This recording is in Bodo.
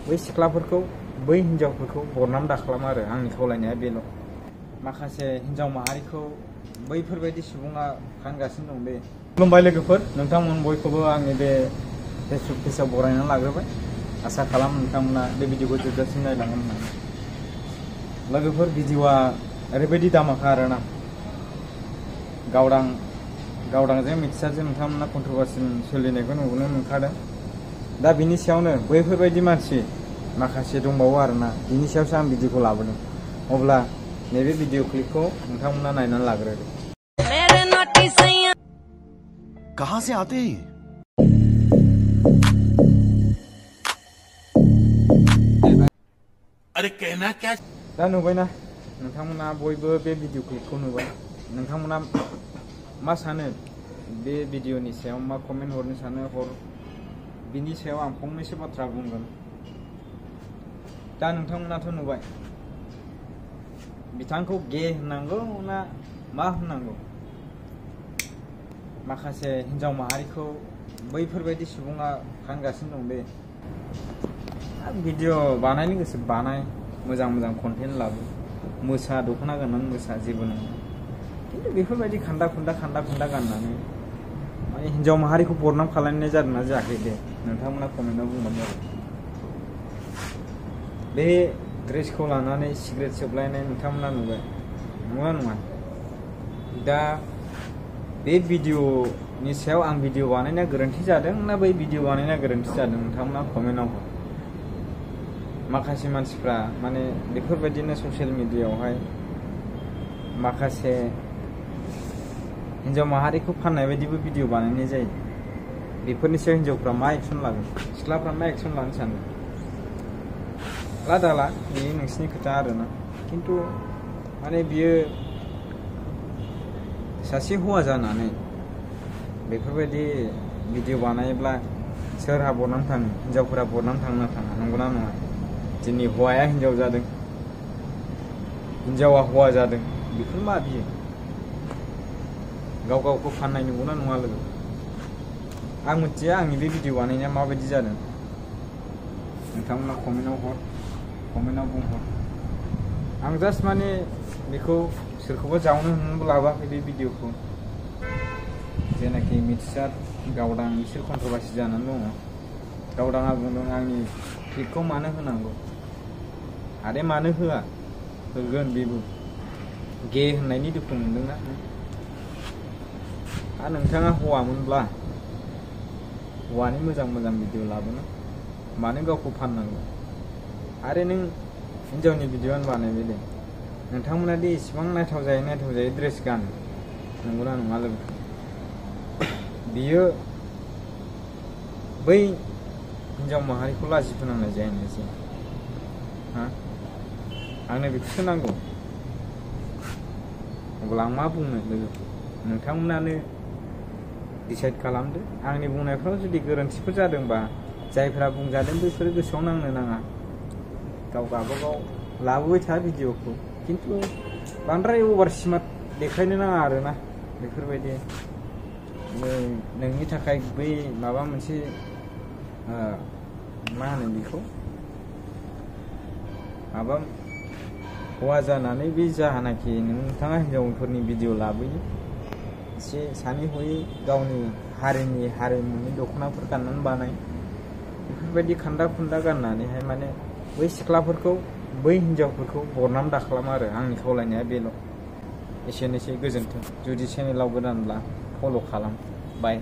बै सिख्लाफोरखौ बै हिनजावफोरखौ बरनाम दाखालाम आरो आंनि खावलायनाया बेल'। माखासे हिनजाव माहारिखौ बैफोरबायदि सुबुङा फानगासिनो दं बे। खुलुमबाय लोगोफोर, नोंथांमोन बयखौबो आंनि बे फेसबुक पेजआव बरायनानै लाग्रोबाय। आसा खालाम नोंथांमोना बे भिडिअखौ जोबजासिम नायलांगोन होननानै। लोगोफोर, भिडिअआ ओरैबायदि दामाखा आरोना, गावदांजों मिथिसारजों नोंथांमोना कन्ट्रभार्सि सोलिनायखौ नुनो मोनखादों। दा बिनि सायावनो बैफोरबायदि मानसि माखासे दंबावो आरोना, बिनि सायावसो आं भिडिअखौ लाबोदों। अब्ला नैबे भिडिअ क्लिपखौ नोंथांमोना नायनानै लाग्रोदो। कहां से आते हैं? अरे कहना क्या? दा नुबायना नोंथांमोना बयबो बे भिडिअ क्लिपखौ नुबाय। नोंथांमोना मा सानो बे भिडिअनि सायाव, मा कमेन्ट हरनो सानो हर। बिनि सायाव आं फंनैसो बाथ्रा बुंगोन। दा नोंथांमोनाथ' नुबाय, बिथांखौ गे होननांगौ ना मा होननांगौ? माखासे हिनजाव माहारिखौ बैफोरबायदि सुबुङा फानगासिनो दं बे। भिडिअ बानायनो गोसो बानाय, मोजां कन्टेन्ट लाबो, मोसा, दख'ना गाननानै मोसा, जेबो नङा। खिन्थु बेफोरबायदि खान्दा खुन्दा गाननानै माने हिनजाव माहारिखौ बरनाम खालामनाय जादोंना जायाखै दे नोंथांमोना कमेन्टआव बुंबानो जाबाय। बे ड्रेसखौ लानानै सिगारेट सोबलायनाय नोंथांमोना नुबाय, नङा नङा? दा बे भिडिअनि सायाव आं भिडिअ बानायनाया गोरोन्थि जादों ना बै भिडिअ बानायनाया गोरोन्थि जादों नोंथांमोना कमेन्टआव हर। माखासे मानसिफ्रा माने बेफोरबायदिनो ससियेल मिडियायावहाय माखासे हिनजाव माहारिखौ फाननाय बायदिबो भिडिअ बानायनाय जायो। बेफोरनि सायाव हिनजावफ्रा मा एक्सन लागोन, सिख्लाफ्रा मा एक्सन लानो सानदों? लादाला, बेयो नोंसिनि खोथा आरोना। खिन्थु माने बियो सासे हौवा जानानै बेफोरबायदि भिडिअ बानायोब्ला सोरहा बरनाम थाङो? हिनजावफोरा बरनाम थांना थाङा, नंगौना नङा? दिनै हौवाया हिनजाव जादों, हिनजावा हौवा जादों, बेफोर मा बियो? गावखौ फाननाय नंगौना नङा लोगो? आं मिथिया आंनि बे भिडिअ बानायनाया माबायदि जादों। नोंथांमोना कमेन्टआव हर, कमेन्टआव बुंहर। आं जास्ट माने बेखौ सोरखौबा जावनो होननानैबो लाबोआखै बे भिडिअखौ। जेनाखि मिथिसार, गावदां, बिसोर कन्ट्रभार्सि जानानै दङ। गावदाङा बुंदों आंनि क्लिपखौ मानो होनांगौ? आरे मानो होआ? होगोन बेबो। गे होननायनि दुखु मोनदोंना? नोंथाङा हौवामोनब्ला हौवानि मोजां भिडिअ लाबोनो मानो गावखौ फाननांगौ? आरो नों हिनजावनि भिडिअआनो बानायबाय दे, नोंथांमोना दि इसेबां नायथाव जायो ड्रेस गानो, नंगौना नङा लोगो? बियो बै हिनजाव माहारिखौ लाजि फोनांनाय जायानोसै। आंनो बेखौसो नांगौ। अब्ला आं मा बुंनो लोगो? नोंथांमोनानो डिसाइड खालामदो। आंनि बुंनायफ्राव जुदि गोरोन्थिफोर जादोंबा, जायफ्रा बुंजादों बैफोरो गोसोआव नांनो नाङा। गावबागाव लाबोबाय था भिडिअखौ, खिन्थु बांद्राय अभार स्मार्ट देखायनो नाङा आरोना। बेफोरबायदि नोंनि थाखाय बै माबा मोनसे मा होनो बेखौ, माबा हौवा जानानै बे जाहानाखि नोंथाङा हिनजावफोरनि भिडिअ लाबोयो, एसे सानै हयै गावनि हारिमुनि दख'नाफोर गाननानै बानाय। बेफोरबायदि खान्दा खुन्दा गाननानैहाय माने बै सिख्लाफोरखौ बै हिनजावफोरखौ बरनाम दाखालाम आरो आंनि खावलायनाया बेल'। एसेनोसै, गोजोन्थों। जुदि चेनेलाव गोदानब्ला फल' खालाम। बाय।